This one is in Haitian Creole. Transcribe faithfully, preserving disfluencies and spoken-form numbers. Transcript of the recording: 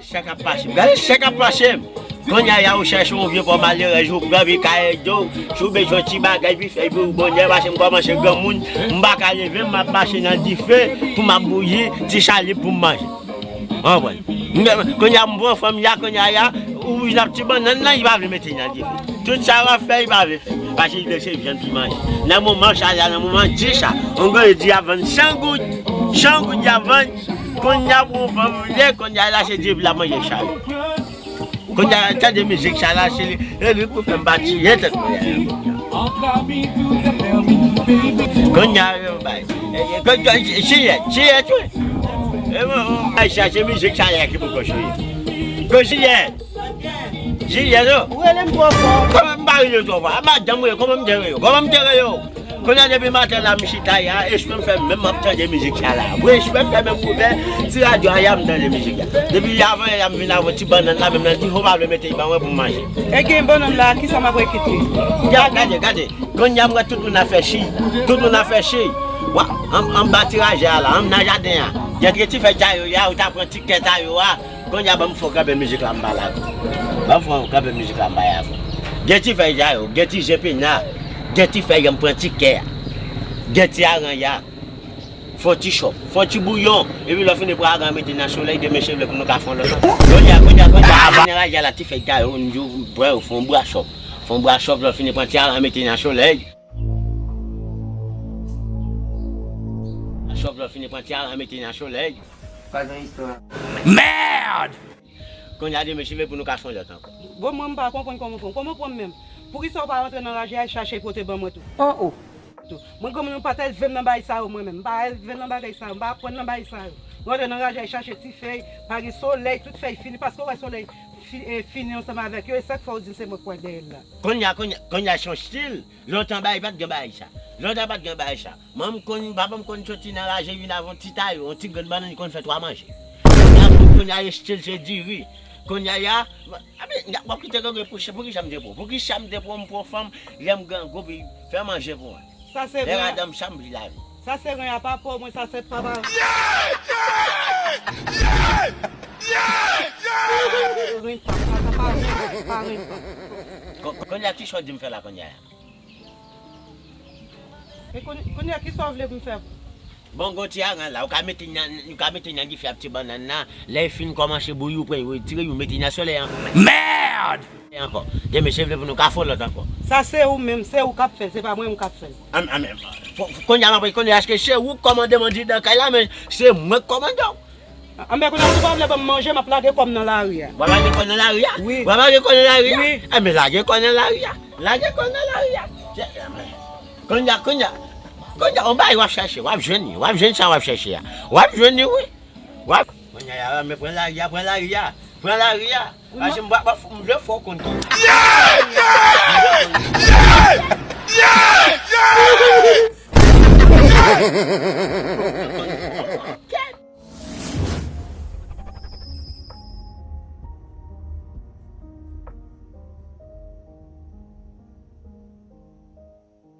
Chèk ap mache m. Gade chèk ap mache m. Kounye a, ou chèche yon vye pò malerèz, ou pran vye kayè dlo, si w bezwen yon ti bagay, pi fè, pi w bonè, paske m kòmanse granmoun, m pa ka leve, m ap mache nan dife pou m ap bouyi ti chalip pou m manje. Ou konprann? M, kounye a, m pran fanm ya, kounye a, ya, ou vin ap ti bannann nan, li pa vle mete nan dife. Tout sa w ap fè, li pa vle fè. Paske li se vyann pou manje. Nan moman sa la, nan moman di sa, yon gwo di ap vann san goud, san goud y ap vann, kounye a pou yon fanm vle, kounye a la se di epi l ap manje sa yo. Kounye a, tande mizik sa la, se li, e li pou fè m pa tiye tèt mwen. Kounye a, yo bay. E, e, ko-, ko-, chiyèt, chiyèt, wi. E mwen, mwen, ay, sa se mizik sa la ki pou kòchouye. Ko chiyèt. Jiyèt, non? Ou rele m twò fò. Kòman m pa rele w twò fò? A madanm ou ye, kòman m te rele w? Kòman m te rele w? Kounye a depi maten la, m chita ya, espre m fè menm m ap tande mizik sa la. Wi, espre m fè menm kouvè, ti radyo a ya m tande mizik la. Depi avan yè a m vin avè ti bannann la, menm nan dife w pa vle mete l ban mwen pou m manje. E gen bannann la, kisa m ap rekite? Gade, gade, gade. Kounye a m wè tout moun ap fè chiy. Tout moun ap fè chiy. Wa, ann, ann ba ti raje a la, ann nan jaden an. Gen ti fèy sa yo ya, ou ta pran ti kè sa yo a. Kounye a ban m fè w kanpe mizik la m pale avè w. Ban m fè w kanpe mizik la m pale avè w. Gen ti fèy sa yo, gen ti zenpenya, gen ti fèy an m pran ti kè a. Gen ti aranya. Fè w ti chòp, fè w ti bouyon. Epi lè w fini pran aranya mete nan solèy, demen se vle pou nou ka fè yon lòt ankò. Kounye a, kounye a, kounye a, kounye a, kounye a, la ti fèy sa yo, m di w, pran yo, fè yon bwa chòp. Fè yon bwa chòp, lè w fini pran ti aranya mete nan solèy. Chòp, lè w fini pran ti aranya mete nan solèy. Pa gen istwa. Merde! Kounye a demen se vle pou nou ka fè yon lòt ankò. Bon, mwen, m pa konprann kòman w pran. Kòman w pran menm? Poukisa w pa rantre nan raje a al chache pote ban mwen tou? Oh, oh. Tou. Mwen, granmoun, m pa t elve m nan bagay sa yo, mwen menm. M pa elve m nan bagay sa yo. M pa aprann nan bagay sa yo. Mwen rantre nan raje a al chache ti fèy, pa gen solèy, tout fèy fini, paske w wè solèy fi-, eh, fini ansanm avèk yo, e sa k fè w di m se mwen k pral dèyè l la. Kounye a, kounye a, kounye a se yon stil. Lontan bagay pa t gen bagay sa. Lontan pa t gen bagay sa. Mwen m konn, papa m konn soti nan raje vin avè yon ti tayo, yon ti grenn bannann, li konn fè twa manje. Kounye a, kounye a, estil se diri. Kounye a, ya, a, men, w ap kite grangren pou chè, poukisa m te pran w? Poukisa m te pran w, m pran fanm, lè m grangou, pi fè manje pou mwen. Sa se ren. Lè madanm sa m pi lavi. Sa se ren a papa w, mwen, sa se papa. Ren pa, sa, sa pa ren, pa ren pa. Ko-, kounye a, kisa w di m fè la, kounye a? E kounye, kounye a, kisa w vle pou m fè? Bon, gon ti aran la, ou ka mete nan, ou ka mete nan dife ap ti bannann nan. Lè l fin kòmanse bouyi, ou pran, ou retire, ou mete nan solèy an. Merde! Ankò. Demen se vle pou nou ka fè lòt ankò. Sa se ou menm, se ou k ap fè l, se pa mwen menm k ap fè l. An, an, men, fò, fò, kounye a, m ap konnen èske se ou k kòmande m anndidan kay la, men se mwen k kòmande w. Anben, kounye a, si w pa vle ban m manje, m ap lage kò m nan lari a. W ap lage kò nan lari a? Wi. W ap lage kò nan lari a? Wi. Enben, lage kò nan lari a. Lage kò nan lari a. Kounye a, kounye a, kounye a, yon bagay w ap chèche, w ap jwenn li, w ap jwenn sa w ap chèche a. W ap jwenn li, wi. W ap, kounye a, men pran lari a, pran lari a, pran lari a. Paske m, m, m vle fè w konn ki.